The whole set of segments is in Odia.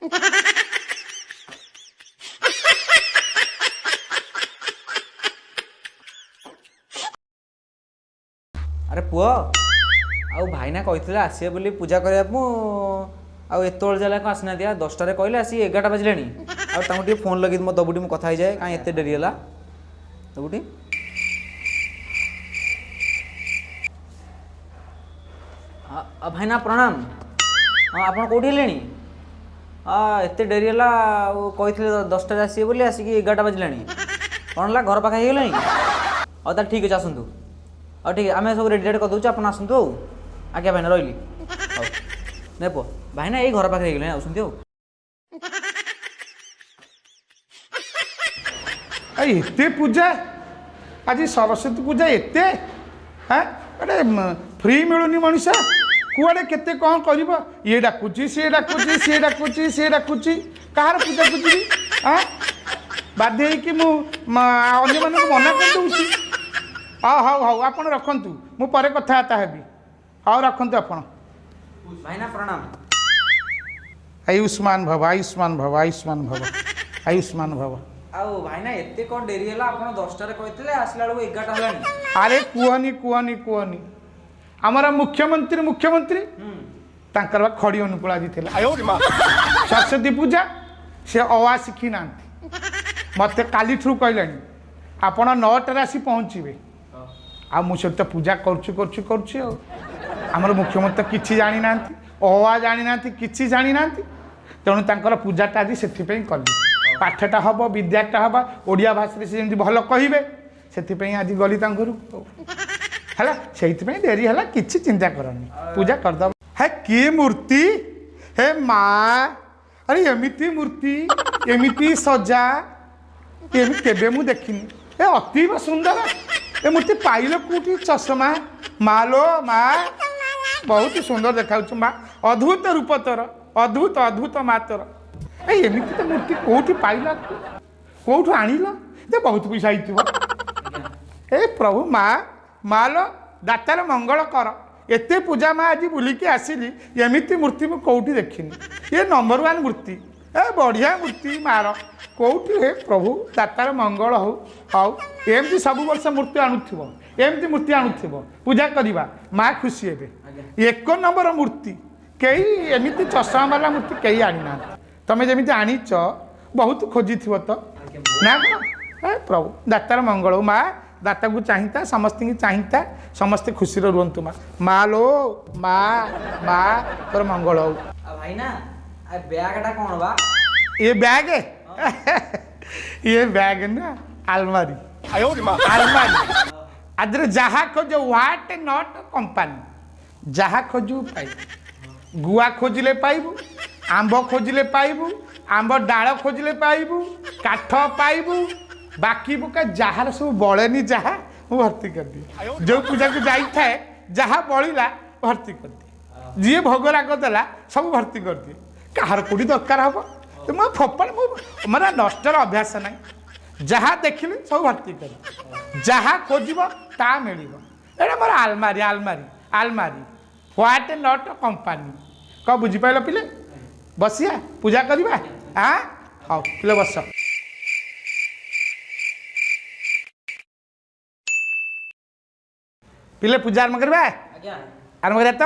ଆରେ ପୁଅ, ଆଉ ଭାଇନା କହିଥିଲେ ଆସିବେ ବୋଲି ପୂଜା କରିବାକୁ, ଆଉ ଏତେବେଳେ ଯାଏଁ କ'ଣ ଆସିନାହାନ୍ତି? ଆଉ 10ଟାରେ କହିଲେ, ଆସିକି 11ଟା ବାଜିଲାଣି। ଆଉ ତାଙ୍କୁ ଟିକେ ଫୋନ୍ ଲଗେଇ ମୋ ଦବୁଟି, ମୁଁ କଥା ହେଇଯାଏ, କାହିଁ ଏତେ ଡେରି ହେଲା ଦବୁଟି। ଭାଇନା ପ୍ରଣାମ। ହଁ, ଆପଣ କେଉଁଠି ହେଲେଣି? ଏତେ ଡେରି ହେଲା, ଆଉ କହିଥିଲେ 10ଟାରେ ଆସିବେ ବୋଲି, ଆସିକି 11ଟା ବାଜିଲାଣି। କ'ଣ ହେଲା, ଘର ପାଖେ ହେଇଗଲାଣି? ହଉ ତାହେଲେ ଠିକ୍ ଅଛି, ଆସନ୍ତୁ। ହଉ ଠିକ୍, ଆମେ ସବୁ ରେଡ଼ି ରେଡ଼ି କରିଦେଉଛୁ, ଆପଣ ଆସନ୍ତୁ। ଆଉ ଆଜ୍ଞା ଭାଇନା, ରହିଲି। ହଉ ନେ ପୁଅ, ଭାଇନା ଏଇ ଘର ପାଖରେ ହେଇଗଲାଣି, ଆସୁଛନ୍ତି। ଆଉ ଏତେ ପୂଜା ଆଜି, ସରସ୍ୱତୀ ପୂଜା ଏତେ, ହାଁ ଗୋଟେ ଫ୍ରି ମିଳୁନି ମଣିଷ, କୁଆଡ଼େ କେତେ କ'ଣ କରିବ। ଇଏ ଡାକୁଛି, ସିଏ ଡାକୁଛି, ସିଏ ଡାକୁଛି, ସିଏ ଡାକୁଛି, କାହାର ପୂଜାକୁ ଯିବି? ଆଁ ବାଧ୍ୟ ହେଇକି ମୁଁ ଅନ୍ୟମାନଙ୍କୁ ମନା କରିଦେଉଛି। ହଉ ହଉ ହଉ, ଆପଣ ରଖନ୍ତୁ, ମୁଁ ପରେ କଥାବାର୍ତ୍ତା ହେବି। ହଉ ରଖନ୍ତୁ ଆପଣ। ଭାଇନା ପ୍ରଣାମ। ଆୟୁଷ୍ମାନ ଭବ, ଆୟୁଷ୍ମାନ ଭବ, ଆୟୁଷ୍ମାନ ଭବ, ଆୟୁଷ୍ମାନ ଭବ। ଆଉ ଭାଇନା, ଏତେ କ'ଣ ଡେରି ହେଲା? ଆପଣ 10ଟାରେ କହିଥିଲେ, ଆସିଲା ବେଳକୁ 11ଟା ହେଲାଣି। ଆରେ କୁହନି କୁହନି କୁହନି, ଆମର ମୁଖ୍ୟମନ୍ତ୍ରୀ, ମୁଖ୍ୟମନ୍ତ୍ରୀ ତାଙ୍କର ବା ଖଡ଼ି ଅନୁକୂଳ ଆଜି ଥିଲା, ସରସ୍ୱତୀ ପୂଜା, ସେ ଅ ଆ ଶିଖି ନାହାନ୍ତି। ମୋତେ କାଲିଠୁ କହିଲେଣି ଆପଣ 9ଟାରେ ଆସି ପହଞ୍ଚିବେ। ଆଉ ମୁଁ ସେଠି ତ ପୂଜା କରୁଛି କରୁଛି କରୁଛି, ଆଉ ଆମର ମୁଖ୍ୟମନ୍ତ୍ରୀ ତ କିଛି ଜାଣିନାହାନ୍ତି, ଅ ଆ ଜାଣିନାହାନ୍ତି, କିଛି ଜାଣିନାହାନ୍ତି। ତେଣୁ ତାଙ୍କର ପୂଜାଟା ଆଜି ସେଥିପାଇଁ କଲି। ପାଠଟା ହେବ, ବିଦ୍ୟାଟା ହେବ, ଓଡ଼ିଆ ଭାଷାରେ ସେ ଯେମିତି ଭଲ କହିବେ, ସେଥିପାଇଁ ଆଜି ଗଲି ତାଙ୍କ ଘରକୁ। ହେଲା, ସେଇଥିପାଇଁ ଡେରି ହେଲା, କିଛି ଚିନ୍ତା କରନି, ପୂଜା କରିଦେବ। ହେ କି ମୂର୍ତ୍ତି ହେ ମା! ଆରେ ଏମିତି ମୂର୍ତ୍ତି, ଏମିତି ସଜା, ଏମିତି କେବେ ମୁଁ ଦେଖିନି। ଏ ଅତୀବ ସୁନ୍ଦର ଏ ମୂର୍ତ୍ତି, ପାଇଲ କେଉଁଠି? ଚଷମା, ମାଲୋ ମା, ବହୁତ ସୁନ୍ଦର ଦେଖାଯାଉଛି ମା, ଅଦ୍ଭୁତ ରୂପ ତୋର, ଅଦ୍ଭୁତ ଅଦ୍ଭୁତ ମା ତୋର। ଏ ଏମିତି ତ ମୂର୍ତ୍ତି କେଉଁଠି ପାଇଲ, କେଉଁଠୁ ଆଣିଲ? ଏ ବହୁତ ପଇସା ହେଇଥିବ। ଏ ପ୍ରଭୁ ମା, ମାଲ ଦାତାର ମଙ୍ଗଳ କର। ଏତେ ପୂଜା ମା ଆଜି ବୁଲିକି ଆସିଲି, ଏମିତି ମୂର୍ତ୍ତି ମୁଁ କେଉଁଠି ଦେଖିନି। ଏ ନମ୍ବର 1 ମୂର୍ତ୍ତି, ଏ ବଢ଼ିଆ ମୂର୍ତ୍ତି ମାର, କେଉଁଠି? ହେ ପ୍ରଭୁ, ଦାତାର ମଙ୍ଗଳ ହଉ। ହଉ, ଏମିତି ସବୁ ବର୍ଷ ମୂର୍ତ୍ତି ଆଣୁଥିବ, ଏମିତି ମୂର୍ତ୍ତି ଆଣୁଥିବ, ପୂଜା କରିବା, ମା ଖୁସି ହେବେ। ଏକ ନମ୍ବର ମୂର୍ତ୍ତି, କେହି ଏମିତି ଚଷମା ବାଲା ମୂର୍ତ୍ତି କେହି ଆଣିନାହାନ୍ତି। ତମେ ଯେମିତି ଆଣିଛ, ବହୁତ ଖୋଜିଥିବ ତ ନା କ'ଣ? ଏ ପ୍ରଭୁ, ଦାତାର ମଙ୍ଗଳ ହଉ ମା, ଦାତାକୁ ଚାହିଁତା, ସମସ୍ତଙ୍କୁ ଚାହିଁତା, ସମସ୍ତେ ଖୁସିରେ ରୁହନ୍ତୁ ମା। ମା ଲୋ ମା, ମା ତୋର ମଙ୍ଗଳ ହଉ। ଆଉ ଭାଇନା, ବ୍ୟାଗ୍ଟା କ'ଣ ବା? ଏ ବ୍ୟାଗ୍, ଇଏ ବ୍ୟାଗ୍ ନା ଆଲମାରି, ଆଲମାରି। ଆଦିରେ ଯାହା ଖୋଜ, what not company, ଯାହା ଖୋଜିବୁ ପାଇବୁ। ଗୁଆ ଖୋଜିଲେ ପାଇବୁ, ଆମ୍ବ ଖୋଜିଲେ ପାଇବୁ, ଆମ୍ବ ଡାଳ ଖୋଜିଲେ ପାଇବୁ, କାଠ ପାଇବୁ, ବାକି ବୁକା ଯାହାର ସବୁ ବଳେନି ଯାହା, ମୁଁ ଭର୍ତ୍ତି କରିଦିଏ। ଯେଉଁ ପୂଜାକୁ ଯାଇଥାଏ, ଯାହା ବଳିଲା ଭର୍ତ୍ତି କରିଦିଏ। ଯିଏ ଭୋଗ ରାଗ ଦେଲା ସବୁ ଭର୍ତ୍ତି କରିଦିଏ। କାହାର କେଉଁଠି ଦରକାର ହେବ ତ ମୁଁ ଫୋପାଡ଼, ମୁଁ ମାନେ ନଷ୍ଟର ଅଭ୍ୟାସ ନାହିଁ। ଯାହା ଦେଖିଲି ସବୁ ଭର୍ତ୍ତି କରେ, ଯାହା ଖୋଜିବ ତାହା ମିଳିବ। ଏଇଟା ମୋର ଆଲମାରି, ଆଲମାରି, ଆଲମାରି, what not company. କ'ଣ ବୁଝିପାରିଲ ପିଲେ? ବସିବା, ପୂଜା କରିବା। ଆଁ ହଉ ପିଲେ, ବସ ପିଲେ, ପୂଜା ଆରମ୍ଭ କରିବା। ଆରମ୍ଭ କରିବା ତ?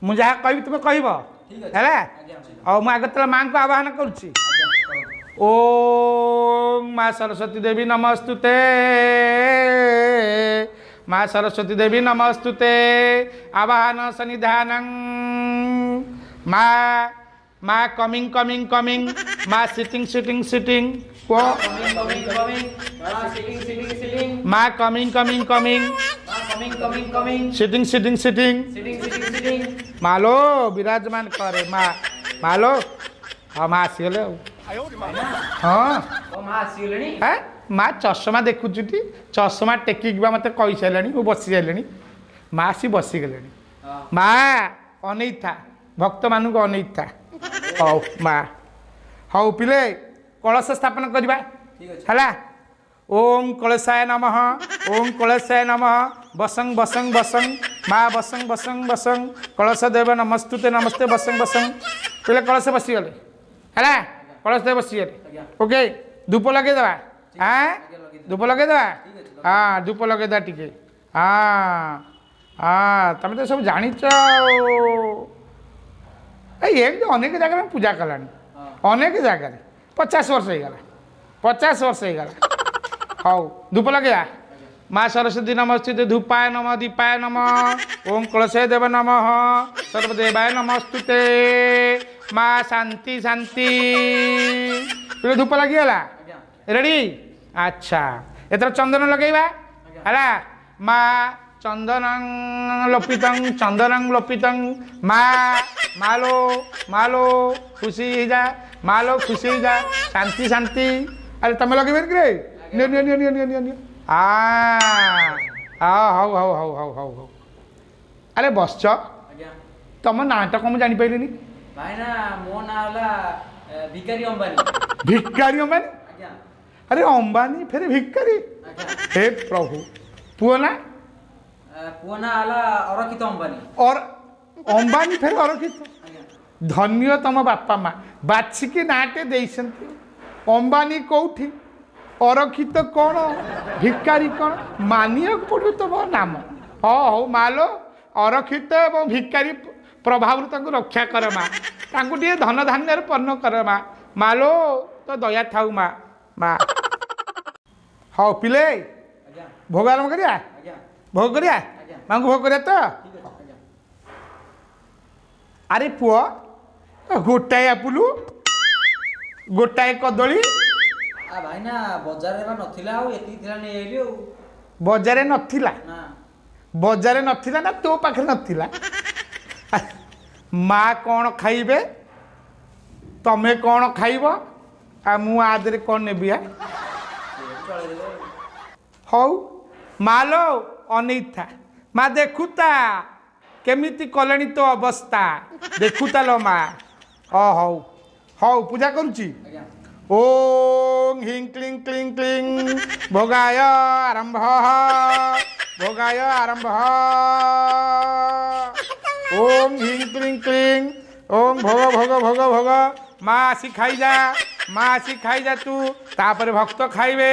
ମୁଁ ଯାହା କହିବି ତୁମେ କହିବ, ହେଲା? ହଉ, ମୁଁ ଆଗ ତେବେ ମାଆଙ୍କୁ ଆବାହନ କରୁଛି। ଓଁ ମା ସରସ୍ୱତୀ ଦେବୀ ନମସ୍ତୁତେ, ମା ସରସ୍ୱତୀ ଦେବୀ ନମସ୍ତୁତେ। ଆବାହନ ସନ୍ନିଧାନଂ ମା, ମା କମିଂ କମିଂ କମିଂ, ମା ସିଟିଂ ସିଟିଂ ସିଟିଂ। କୁହ, ମା coming coming coming, sitting sitting sitting, ମାଲୋ ବିରାଜମାନ କରେ ମା, ମାଲୋ। ହଁ, ମା ଆସିଗଲେ। ଆଉ ହଁ, ମା ଚଷମା ଦେଖୁଛୁ, ଚଷମା ଟେକିକି ବା ମୋତେ କହିସାରିଲାଣି, ମୁଁ ବସି ସାରିଲିଣି। ମା ଆସି ବସିଗଲେଣି। ମା ଅନେଇଥା, ଭକ୍ତମାନଙ୍କୁ ଅନେଇଥା। ହଉ ମା। ହଉ ପିଲେ, କଳସ ସ୍ଥାପନ କରିବା, ହେଲା? ଓಂ କଳସାୟ ନମଃ, ଓಂ କଳସାୟ ନମଃ। ବସଂ ବସଂ ବସଂ ମା, ବସଂ ବସଂ ବସଂ। କଳସ ଦେବ ନମସ୍ତୁତେ, ନମସ୍ତେ, ବସଂ ବସଂ। ପିଲେ କଳସ ବସିଗଲେ, ହେଲା? କଳସ ବସିଗଲେ, ଓକେ। ଧୂପ ଲଗେଇଦେବା। ଆଁ, ଧୂପ ଲଗେଇଦେବା। ହଁ, ଧୂପ ଲଗେଇଦେବା ଟିକେ। ହଁ ହଁ, ତମେ ତ ସବୁ ଜାଣିଛ ଆଉ। ଏଇ ଏମିତି ଅନେକ ଜାଗାରେ ମୁଁ ପୂଜା କଲାଣି, ଅନେକ ଜାଗାରେ। 50 ବର୍ଷ ହେଇଗଲା, 50 ବର୍ଷ ହେଇଗଲା। ହଉ, ଧୂପ ଲଗେଇବା। ମା ସରସ୍ୱତୀ ନମସ୍ତୁତେ, ଧୂପାୟ ନମ, ଦୀପାୟ ନମ, ଓಂ କଳସେ ଦେବ ନମଃ, ସର୍ବଦେବାୟ ନମସ୍ତୁତେ। ମା ଶାନ୍ତି ଶାନ୍ତି। ଧୂପ ଲାଗିଗଲା, ରେଡ଼ି। ଆଚ୍ଛା, ଏଥର ଚନ୍ଦନ ଲଗେଇବା, ହେଲା? ମା ଚନ୍ଦନଂ ଲୋପିତଂ, ଚନ୍ଦନଂ ଲୋପିତଂ। ମା ମାଲୋ ମାଲୋ, ଖୁସି ହେଇଯା ମାଲୋ, ଖୁସି ହେଇଯା, ଶାନ୍ତି ଶାନ୍ତି। ଆରେ, ତମେ ଲଗେଇବେନି କିରେ? ନିଅ ନିଅ ନିଅ ନିଅ ନିଅ ନିଅ ନିଅ। ଆ ହଉ ହଉ ହଉ ହଉ ହଉ ହଉ। ଆରେ ବସଛ, ତମ ନାଁଟା କ'ଣ? ମୁଁ ଜାଣିପାରିଲିନି। ଭାଇନା, ମୋ ନାଁ ହେଲା ଭିକାରୀ ଅମ୍ବାନୀ। ଭିକାରୀ ଅମ୍ବାନୀ? ଆରେ, ଅମ୍ବାନୀ ଫେରେ ଭିକାରୀ? ହେ ପ୍ରଭୁ! ପୁଅ ନା? ପୁଅ ନାଁ ହେଲା ଅରକ୍ଷିତ ଅମ୍ବାନୀ। ଅମ୍ବାନୀ ଫେରେ ଅରକ୍ଷିତ? ଧନ୍ୟ ତମ ବାପା ମା, ବାଛିକି ନାଁଟେ ଦେଇଛନ୍ତି। ଅମ୍ବାନୀ କୋଉଠି, ଅରକ୍ଷିତ କ'ଣ, ଭିକାରୀ କ'ଣ? ମାନିବାକୁ ପଡ଼ିବ ତମ ନାମ। ହଁ, ହଉ ମାଲୋ, ଅରକ୍ଷିତ ଏବଂ ଭିକାରୀ ପ୍ରଭାବରୁ ତାଙ୍କୁ ରକ୍ଷା କର ମା, ତାଙ୍କୁ ଟିକେ ଧନ ଧାନ୍ୟରେ ପୂର୍ଣ୍ଣ କର ମା। ମାଲୋ, ତ ଦୟା ଥାଉ ମା। ମା, ହଉ ପିଲେ, ଭୋଗ ଆରମ୍ଭ କରିବା। ଭୋଗ କରିବା, ମାଙ୍କୁ ଭୋଗ କରିବା ତ। ଆରେ ପୁଅ, ଗୋଟାଏ ଆପୁଲୁ, ଗୋଟାଏ କଦଳୀ? ଭାଇନା, ବଜାରରେ ବା ନଥିଲା, ଆଉ ଏତିକି ଥିଲା, ନେଇଆଇଲି ଆଉ। ବଜାରରେ ନଥିଲା? ବଜାରରେ ନଥିଲା ନା ତୋ ପାଖରେ ନଥିଲା? ମା କ'ଣ ଖାଇବେ, ତମେ କ'ଣ ଖାଇବ, ଆଉ ମୁଁ ଆ ଦେହରେ କ'ଣ ନେବି? ଆ ହଉ ମାଲୋ, ଅନେଇଥା ମା, ଦେଖୁତା କେମିତି କଲେଣି ତୋ ଅବସ୍ଥା, ଦେଖୁତା ଲୋ ମା। ଅ ହଉ ହଉ, ପୂଜା କରୁଛି। ଓಂ ହିଂ କ୍ଲିଂ କ୍ଲିଂ କ୍ଲିଂ, ଭୋଗାୟ ଆରମ୍ଭ, ଭୋଗାୟ ଆରମ୍ଭ। ଓಂ ହିଂ କ୍ଲିଂ କ୍ଲିଂ, ଓಂ ଭୋଗ ଭୋଗ ଭୋଗ ଭୋଗ। ମା ଆସି ଖାଇଯା, ମା ଆସି ଖାଇଯା ତୁ, ତାପରେ ଭକ୍ତ ଖାଇବେ।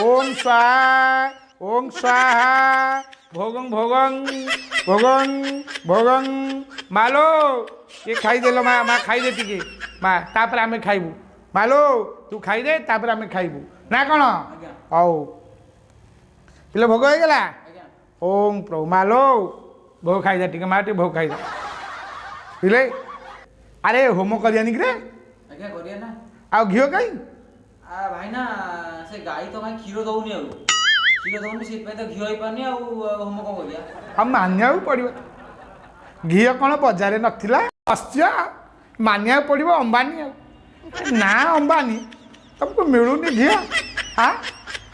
ଓಂ ସ୍ୱାହା, ଓಂ ସ୍ୱାହା। ଭୋଗଂ ଭୋଗଂ ଭୋଗଂ ଭୋଗଂ। ମାଲୋ, ଇଏ ଖାଇଦେଲ ମା। ମା, ଖାଇଦେ ଟିକେ ମା, ତାପରେ ଆମେ ଖାଇବୁ। ମାଲୋ, ତୁ ଖାଇଦେ, ତାପରେ ଆମେ ଖାଇବୁ ନା କ'ଣ? ହଉ ପିଲା, ଭୋଗ ହେଇଗଲା। ଓಂ ପ୍ରଭୁ। ମାଲୋ, ଭୋଗ ଖାଇଦେ ଟିକେ ମା, ଟିକେ ଭୋଗ ଖାଇଦେ ପିଲେ। ଆରେ, ହୋମ କରିବାନି କିରେ? ଆଉ ଘିଅ କାଇଁ? ଭାଇନା, ସେ ଗାଈ ତ କାଇଁ କ୍ଷୀର ଦଉନି, ଆଉ କ୍ଷୀର ଦଉନି, ସେଥିପାଇଁ ତ ଘିଅ ହେଇପାରୁନି, ଆଉ ହୋମ କ'ଣ କରିବା? ଆଉ ମାନିବାକୁ ପଡ଼ିବ। ଘିଅ କ'ଣ ବଜାରରେ ନଥିଲା? ଅସ୍ୟ, ମାନିବାକୁ ପଡ଼ିବ ଅମ୍ବାନୀ। ଆଉ ନା ଅମ୍ବାନୀ, ତମକୁ ମିଳୁନି ଘିଅ? ହଁ,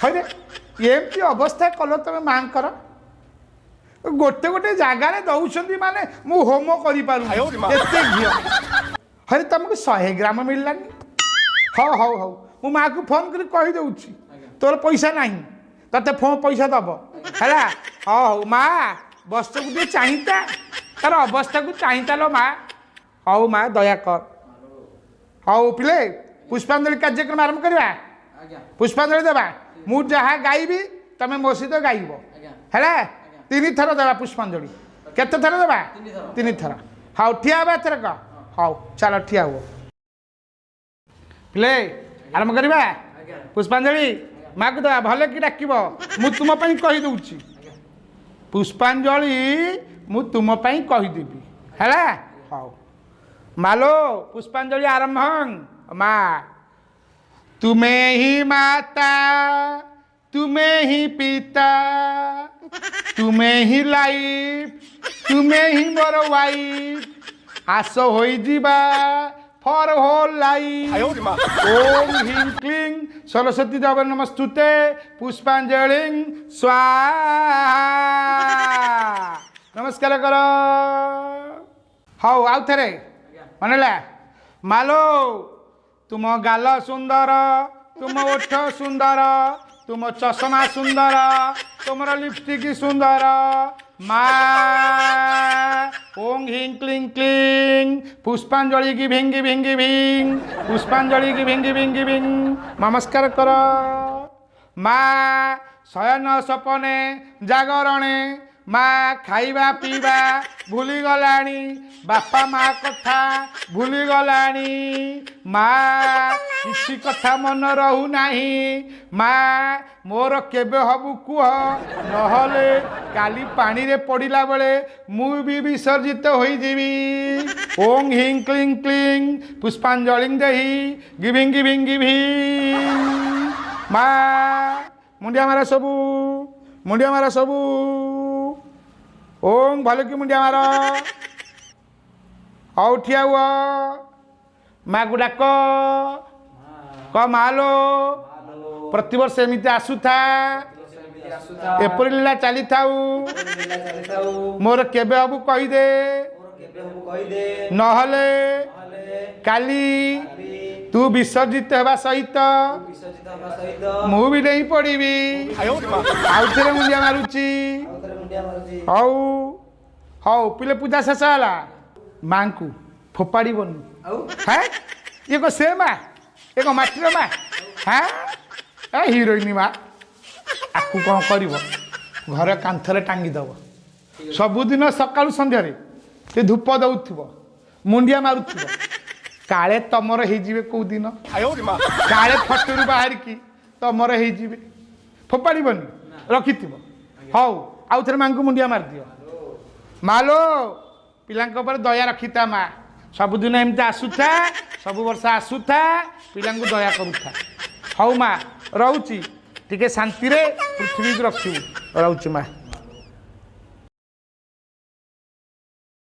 ହଇରେ, ଏମିତି ଅବସ୍ଥା କଲ ତମେ ମାଙ୍କର। ଗୋଟେ ଗୋଟେ ଜାଗାରେ ଦଉଛନ୍ତି, ମାନେ ମୁଁ ହୋମ କରିପାରୁନି ଏତେ ଘିଅ। ହରେ, ତମକୁ 100 ଗ୍ରାମ ମିଳିଲାନି? ହଉ ହଉ ହଉ, ମୁଁ ମାଆକୁ ଫୋନ୍ କରି କହିଦେଉଛି, ତୋର ପଇସା ନାହିଁ, ତତେ ଫୋନ୍ ପଇସା ଦବ, ହେଲା? ହଉ ହଉ ମା, ବସ୍ତୁକୁ ଟିକେ ଚାହିଁତା, ତାର ଅବସ୍ଥାକୁ ଚାହିଁତା ଲୋ ମା। ହଉ ମା, ଦୟା କର। ହଉ ପିଲେ, ପୁଷ୍ପାଞ୍ଜଳି କାର୍ଯ୍ୟକ୍ରମ ଆରମ୍ଭ କରିବା। ପୁଷ୍ପାଞ୍ଜଳି ଦେବା। ମୁଁ ଯାହା ଗାଇବି, ତମେ ମୋ ସହିତ ଗାଇବ, ହେଲା? ତିନି ଥର ଦେବା ପୁଷ୍ପାଞ୍ଜଳି। କେତେ ଥର ଦେବା? ତିନି ଥର। ହଉ, ଠିଆ ହେବା ଏଥରକ। ହଉ ଚାଲ, ଠିଆ ହୁଅ ପିଲେ, ଆରମ୍ଭ କରିବା। ପୁଷ୍ପାଞ୍ଜଳି ମାକୁ ଦେବା, ଭଲ କି ଡାକିବ। ମୁଁ ତୁମ ପାଇଁ କହିଦେଉଛି ପୁଷ୍ପାଞ୍ଜଳି, ମୁଁ ତୁମ ପାଇଁ କହିଦେବି, ହେଲା? ହଉ ମାଲୋ, ପୁଷ୍ପାଞ୍ଜଳି ଆରମ୍ଭ। ମା, ତୁମେ ହିଁ ମାତା, ତୁମେ ହିଁ ପିତା, ତୁମେ ହିଁ ଲାଇଫ, ତୁମେ ହିଁ ମୋର ୱାଇଫ, ଆସ ହୋଇଯିବା ଫର ହୋଲ୍ ଲାଇଫ। ଓಂ ହିଂ କ୍ଲିଂ ସରସ୍ୱତୀ ଦେବ ନମସ୍ତୁତେ, ପୁଷ୍ପାଞ୍ଜଳି ସ୍ୱାହା। ନମସ୍କାର କର। ହଉ, ଆଉ ଥରେ ମନେଲା। ମାଲୋ, ତୁମ ଗାଲ ସୁନ୍ଦର, ତୁମ ଓଠ ସୁନ୍ଦର, ତୁମ ଚଷମା ସୁନ୍ଦର, ତୁମର ଲିପଷ୍ଟିକ୍ ସୁନ୍ଦର। ମା, ଓଂ ହିଂ କ୍ଲିଂ କ୍ଲିଂ ପୁଷ୍ପାଞ୍ଜଳି କି ଭିଙ୍ଗି ଭିଙ୍ଗି ଭିଙ୍ଗ, ପୁଷ୍ପାଞ୍ଜଳି କି ଭିଙ୍ଗି ଭିଙ୍ଗି ଭିଙ୍ଗ। ନମସ୍କାର କର ମା। ଶୟନ ସପନେ ଜାଗରଣେ ମା ଖାଇବା ପିଇବା ଭୁଲିଗଲାଣି, ବାପା ମା କଥା ଭୁଲିଗଲାଣି। ମା, କିଛି କଥା ମନ ରହୁନାହିଁ। ମା, ମୋର କେବେ ହବୁ କୁହ, ନହେଲେ କାଲି ପାଣିରେ ପଡ଼ିଲା ବେଳେ ମୁଁ ବି ବିସର୍ଜିତ ହୋଇଯିବି। ଓଂ ହିଂ କ୍ଲିଂ କ୍ଲିଂ ପୁଷ୍ପାଞ୍ଜଳି ଦେହି ଗିଭିଂ ଗିଭିଂ ଗିଭିଂ। ମା, ମୁଣ୍ଡିଆ ମାର ସବୁ, ମୁଣ୍ଡିଆ ମାର ସବୁ। ଓଂ ଭଲ କି ମୁଣ୍ଡିଆ ମାର। ହଉ, ଠିଆ ହୁଅ। ମାକୁ ଡାକ, କ ମାଲୋ, ପ୍ରତିବର୍ଷ ଏମିତି ଆସୁଥା, ଏପରି ଲୀଳା ଚାଲିଥାଉ। ମୋର କେବେ ହବୁ କହିଦେ, ନହେଲେ କାଲି ତୁ ବିସର୍ଜିତ ହେବା ସହିତ ମୁଁ ବି ଡେଇଁ ପଡ଼ିବି। ଆଉ ଥରେ ମୁଣ୍ଡିଆ ମାରୁଛି। ହଉ ହଉ ପିଲେ, ପୂଜା ଶେଷ ହେଲା। ମାଙ୍କୁ ଫୋପାଡ଼ିବନି। ଆଉ ହେ, ଇଏ କଣ ସେ ମା? ଏ କଣ ମାଟିର ମା? ହଁ, ଏ ହିରୋଇନ ମା। ଆକୁ କଣ କରିବ? ଘର କାନ୍ଥରେ ଟାଙ୍ଗିଦବ। ସବୁଦିନ ସକାଳୁ ସନ୍ଧ୍ୟାରେ ସେ ଧୂପ ଦଉଥିବ, ମୁଣ୍ଡିଆ ମାରୁଥିବ। କାଳେ ତମର ହେଇଯିବେ କୋଉ ଦିନ, କାଳେ ଫଟୋରୁ ବାହାରିକି ତମର ହେଇଯିବେ। ଫୋପାଡ଼ିବନି, ରଖିଥିବ। ହଉ, ଆଉ ଥରେ ମାଙ୍କୁ ମୁଣ୍ଡିଆ ମାରିଦିଅ। ମାଲୋ, ପିଲାଙ୍କ ଉପରେ ଦୟା ରଖିଥା। ମା, ସବୁଦିନ ଏମିତି ଆସୁଥା, ସବୁ ବର୍ଷ ଆସୁଥା, ପିଲାଙ୍କୁ ଦୟା କରୁଥା। ହଉ ମା, ରହୁଛି। ଟିକେ ଶାନ୍ତିରେ ପୃଥିବୀକୁ ରଖିବୁ। ରହୁଛି ମା।